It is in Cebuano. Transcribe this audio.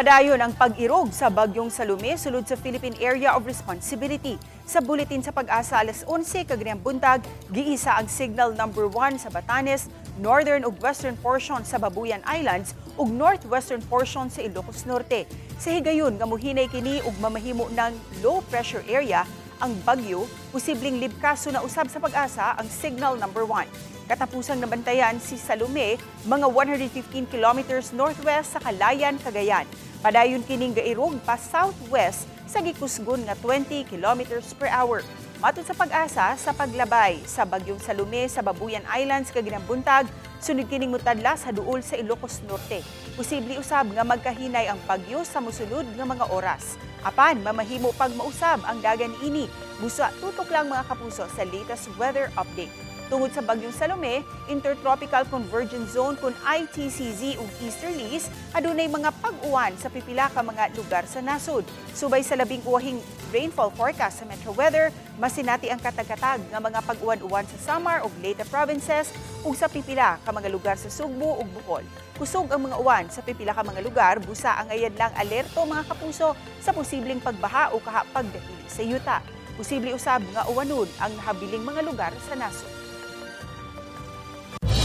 Padayon ang pag-irog sa bagyong Salome sulod sa Philippine Area of Responsibility. Sa bulletin sa Pag-asa alas 11 kaganihang buntag, giisa ang signal number 1 sa Batanes, northern ug western portion sa Babuyan Islands ug northwestern portion sa Ilocos Norte. Sa higayon nga muhinay kini ug mamahimo ng low pressure area ang bagyo, posibleng libkaso na usab sa Pag-asa ang signal number 1. Katapusang nabantayan si Salome mga 115 kilometers northwest sa Kalayan, Cagayan. Padayon kining gairog pa southwest sa gikusgon nga 20 kilometers per hour. Matod sa Pag-asa, sa paglabay sa bagyong Salome sa Babuyan Islands kaganihang buntag, sunod kining mutadla sa duol sa Ilocos Norte. Posible usab nga magkahinay ang bagyo sa mosunod nga mga oras. Apan mamahimo pag mausab ang dagan ini. Busa tutok lang, mga kapuso, sa latest weather update. Tungod sa bagyong Salome, Intertropical Convergence Zone kun ITCZ ug easterlies, adunay mga pag-uwan sa pipila ka mga lugar sa nasod. Subay sa labing uwahing rainfall forecast sa Metro Weather, masinati ang katag-katag nga mga pag-uwan-uwan sa Samar ug Leyte provinces ug sa pipila ka mga lugar sa Sugbo ug Bohol. Kusog ang mga uwan sa pipila ka mga lugar, busa angayan lang alerto, mga kapuso, sa posibleng pagbaha o kaha pagdahili sa yuta. Posible usab nga uwanon ang nahabiling mga lugar sa nasod.